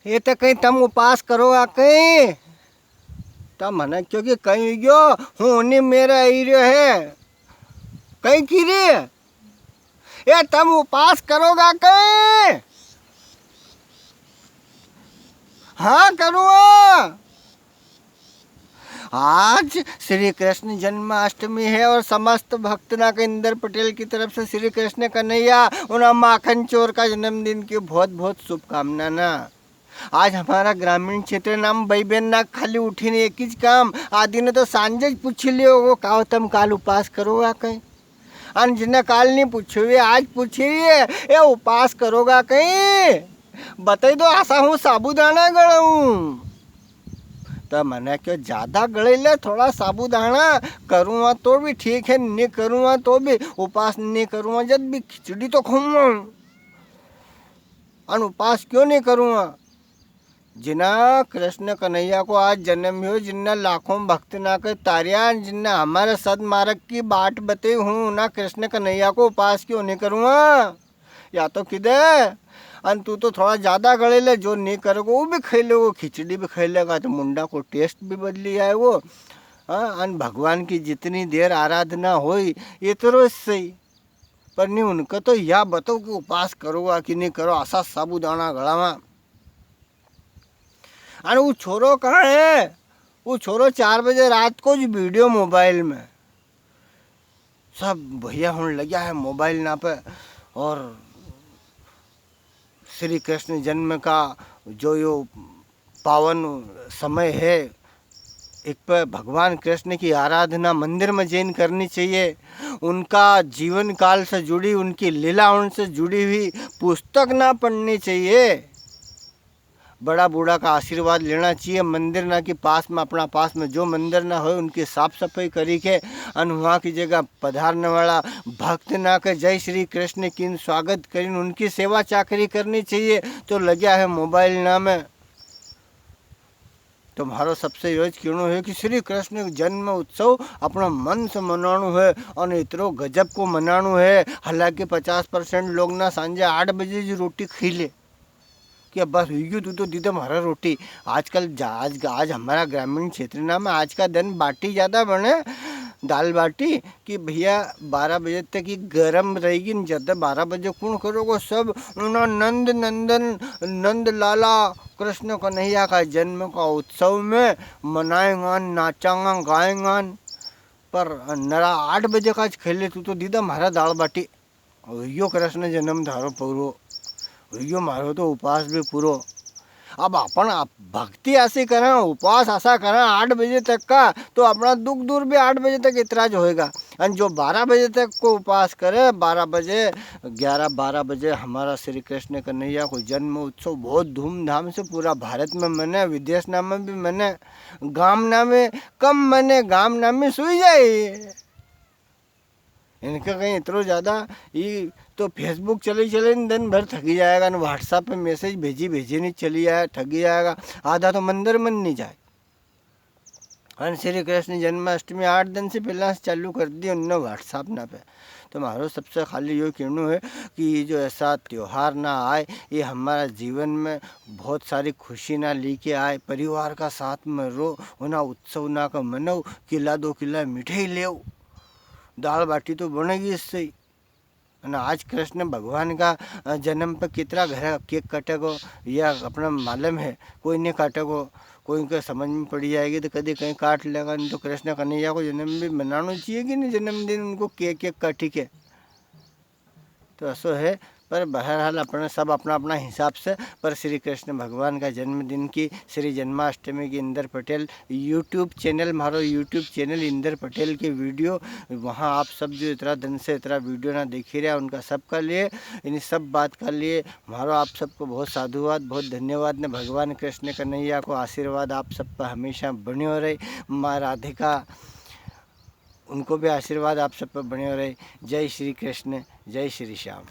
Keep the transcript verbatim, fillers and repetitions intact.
ये तो कई तम उपास करोगा कई? तम मने क्यों कि कई गयो, हूँ नी मेरा आई रह्यो है। कई की रे? ये तम उपास करोगा कई? हाँ करूँगा। आज श्री कृष्ण जन्माष्टमी है और समस्त भक्तना के इंदर पटेल की तरफ से श्री कृष्ण कन्हैया उना माखन चोर का जन्मदिन की बहुत बहुत शुभकामना ना। आज हमारा ग्रामीण क्षेत्र नाम बई बेन ना खाली उठी ने एक ही काम, आदि ने तो सांझे ज पूछी लियो, वो काव तम काल उपास करोगा कई? अन जिन्ने काल नी पूछ्यो, वे आज पूछी री है, "ए, उपास करोगा कई? बताई दो, असा हूँ साबूदाना गळाऊँ।" तो मने क्यों, "ज्यादा गळई ले थोड़ा साबूदाना, करूँगा तो भी ठीक है, नी करूँगा तो भी, उपास नी करूँगा जद भी खिचड़ी तो खाऊँगा। अन उपास क्यों नी करूँगा?" जिना कृष्ण कन्हैया को आज जन्म हुयो, जिनने लाखों भक्त ना के तारिया, जिनने हमारे सदमार्ग की बाट बताई हूँ, उना कृष्ण कन्हैया को उपास क्यों नी करूँगा? या तो किदे, अन तू तो थोड़ा ज्यादा गळई ले, जो नी करेगो, वो भी खाई लेगो, खिचड़ी भी खाई लेगा, तो मुंडा को taste भी बदली आएगो। हाँ, अन भगवान की जितनी देर आराधना होई, इतरो सही। पर नी, उनके तो या बताओ कि उपास करोगा कि नी करो, असा साबूदाना गळावा। अरे वो छोरो कहाँ है? वो छोरो चार बजे रात को ज video mobile में। सब भैया होण लग्या है mobile ना पे। और श्री कृष्ण जन्म का जो यो पावन समय है, एक पे भगवान कृष्ण की आराधना मंदिर में जईन करनी चाहिए। उनका जीवन काल से जुड़ी, उनकी लीलाओं से जुड़ी हुई पुस्तक ना पढ़नी चाहिए। बड़ा बूढ़ा का आशीर्वाद लेना चाहिए। मंदिर ना के पास में, अपना पास में जो मंदिर ना होय, उनकी साफ सफाई करी के, अन वहाँ की जगह पधारने वाला भक्त ना के जय श्री कृष्ण की स्वागत करीन उनकी सेवा चाकरी करनी चाहिए। तो लग्या है mobile ना में। तो म्हारो सबसे यो ज कहणो है कि श्री कृष्ण जन्म उत्सव अपना मन से मनाणो है, अन इतरो गजब को मनाणो है। हालांकि पचास percent लोग ना सांझे आठ बजे जी रोटी खई ले, कि अब बस हुई गयो, तू तो दीदा म्हारा रोटी। आजकल जा-, आज, आज हमारा ग्रामीण क्षेत्र ना में आज का दिन बाटी ज्यादा बने, दाल बाटी, कि भैया बारह बजे तक ये गरम रहेगी न, जद बारह बजे कुण करोगो? सब उना नंद नंदन, नंद लाला कृष्ण कन्हैया का जन्म का उत्सव में मनाएंगा, नाचांगा, गाएंगा। पर नरा आठ बजे का ज खई ले तू तो दीदा म्हारा दाल बाटी। हुयो कृष्ण जन्म थारो पूरो, हुयो म्हारो तो उपास भी पूरो। अब अपन आप भक्ति ऐसी करें, उपास ऐसा करें आठ बजे तक का, तो अपना दुख दूर भी आठ बजे तक इतरा ज होएगा। अन जो बारह बजे तक को उपास करे, बारह बजे, ग्यारह बारह बजे हमारा श्री कृष्ण कन्हैया को जन्म उत्सव बहुत धूमधाम से पूरा भारत में मने, विदेश ना में भी मने, गाम ना में कम मने, गाम ना में सुई जाए। इनका कई इतरो ज्यादा, ई तो Facebook चले चले न दिन भर थकी जाएगा, न WhatsApp पे message भेजी भेजी ने चली आया, थकी जाएगा। आधा तो मंदिर में नी जाए। अन श्री कृष्ण जन्माष्टमी आठ दिन से पहला से चालू कर दी उनने WhatsApp ना पे। तो म्हारो सबसे खाली यो कहणो है कि ये जो ऐसा त्योहार ना आए, ये हमारा जीवन में बहुत सारी खुशी ना लेके आए। परिवार का साथ में रो, उना उत्सव ना का मनाओ, किला दो किला मिठाई लेओ। दाल बाटी तो बनेगी इससे ही। अन आज कृष्ण भगवान का, अ, जन्म पे कितरा घरा cake कटेगो, या अपना मालूम है, कोई नी काटेगो। कोई के समझ में पड़ी जाएगी तो कदी कई काट लेगा, नी तो कृष्ण कन्हैया को जन्म भी मनानो चाहिए कि नी, जन्मदिन उनको cake, cake काटी के। तो असो है, पर बहरहाल अपने सब अपना अपना हिसाब से, पर श्री कृष्ण भगवान का जन्मदिन की, श्री जन्माष्टमी की इंदर पटेल YouTube channel, म्हारो YouTube channel इंदर पटेल के video, वहाँ आप सब जो इतरा दिन से इतरा video ना देखी रहा, उनका सबका लिए, इन सब बात का लिए म्हारो आप सबको बहुत साधुवाद, बहुत धन्यवाद ने भगवान कृष्ण कन्हैया को आशीर्वाद आप सब पर हमेशा बन्यो रहे। माँ राधिका, उनको भी आशीर्वाद आप सब पर बन्यो रहे। जय श्री कृष्ण, जय श्री श्याम।